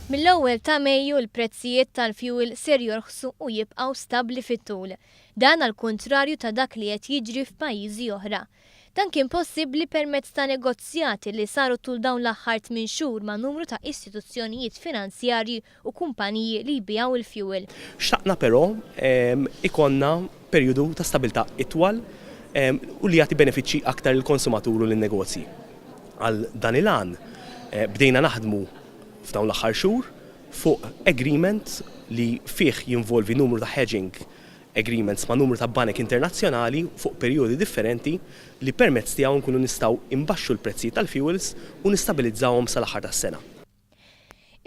Mill-ewwel ta' Mejju l-prezzijiet tal-fjuwil ser jorħsu u jibqgħu stabbli fit-tul. Dan għall-kuntrarju ta' dak li qed jiġri f'pajjiżi oħra. Dan kien possibbli permezz ta' negozjati li saru tul dawn l-aħħar tminn xhur ma' numru ta' istituzzjonijiet finanzjarji u kumpaniji li jbigħu l-fjuwil. Xtaqna però ikollna perjodu ta' stabilità itwal u li jagħti benefiċċji aktar lill-konsumatur u lin-negozji. Għal dan il-għan bdejna naħdmu f'dawn l-aħħar xhur fuq agreement li fih jinvolvi numru ta' hedging agreements ma' numru ta' banek internazzjonali fuq perjodi differenti li permezz tiegħu nkunu nistgħu nbaxxu l-prezzijiet tal-fuels u nistabilizzawhom sal-aħħar tas-sena.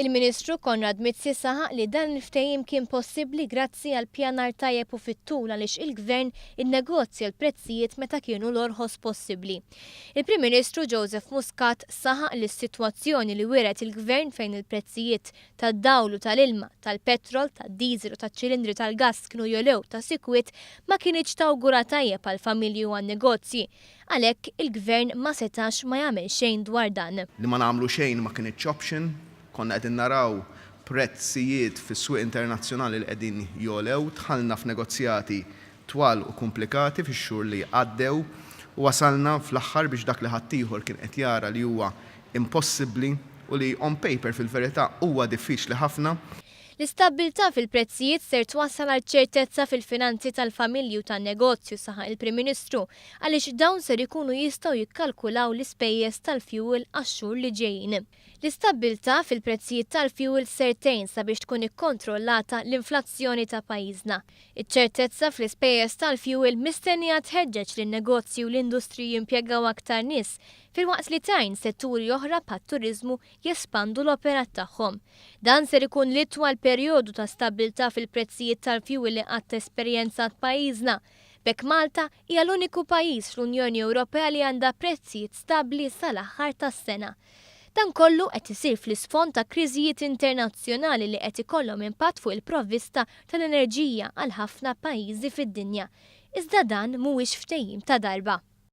Il-Ministru Konrad Mizzi saħaq li dan il-ftehim kien possibbli grazzi għal pjanar tajjeb u fit-tul għaliex il-Gvern innegozja l-prezzijiet meta kienu l-orħos possibbli. Il-Prim Ministru Joseph Muscat saħaq li s-sitwazzjoni li wiret il-Gvern fejn il-prezzijiet tad-dawl u tal-ilma, tal-petrol, tad-diesel u taċ-ċilindri tal-gass kienu jogħlew ta' sikwit ma kinitx tawgura tajjeb għall-familji u għan-negozji. Għalhekk, il-Gvern ma setax ma jagħmel xejn dwar dan. Li ma nagħmlu xejn ma kinitx option. Konna qegħdin naraw prezzijiet fis-swieq internazzjonali li qegħdin jogħlew. Dħalna f'negozjati twal u komplikati fix-xhur li għaddew u wasalna fl-aħħar biex dak li ħaddieħor kien qed jara li huwa impossibbli u li on paper fil-verità huwa diffiċli ħafna. L-istabbiltà fil-prezzijiet ser twassal għal ċertezza fil-finanzi tal-familji u tan-negozju, saħaq il-Prim Ministru, għaliex dawn ser ikunu jistgħu jikkalkulaw l-ispejjeż tal-fjuwil għax-xhur li ġejjin. L-istabbiltà fil-prezzijiet tal-fjuwil ser tgħin sabiex tkun ikkontrollata l-inflazzjoni ta' pajjiżna. Iċ-ċertezza fl-ispejjeż tal-fjuwil mistennija tħeġġeġ lin-negozji u l-industriji jimpjegaw aktar nies, filwaqt li tgħin setturi oħra bħat-turiżmu jespandu l-operat tagħhom. Dan ser ikun l-itwal perjodu ta' stabbiltà fil-prezzijiet tal-fjuwil li qatt esperjenzat pajjiżna. B'hekk Malta hija l-uniku pajjiż fl-Unjoni Ewropea li għandha prezzijiet stabbli sal-aħħar tas-sena. Dan kollu qed isir fl-isfond ta' kriżijiet internazzjonali li qed ikollhom impatt fuq il-provvista tal-enerġija għal ħafna pajjiżi fid-dinja. Iżda dan mhuwiex ftehim ta' darba.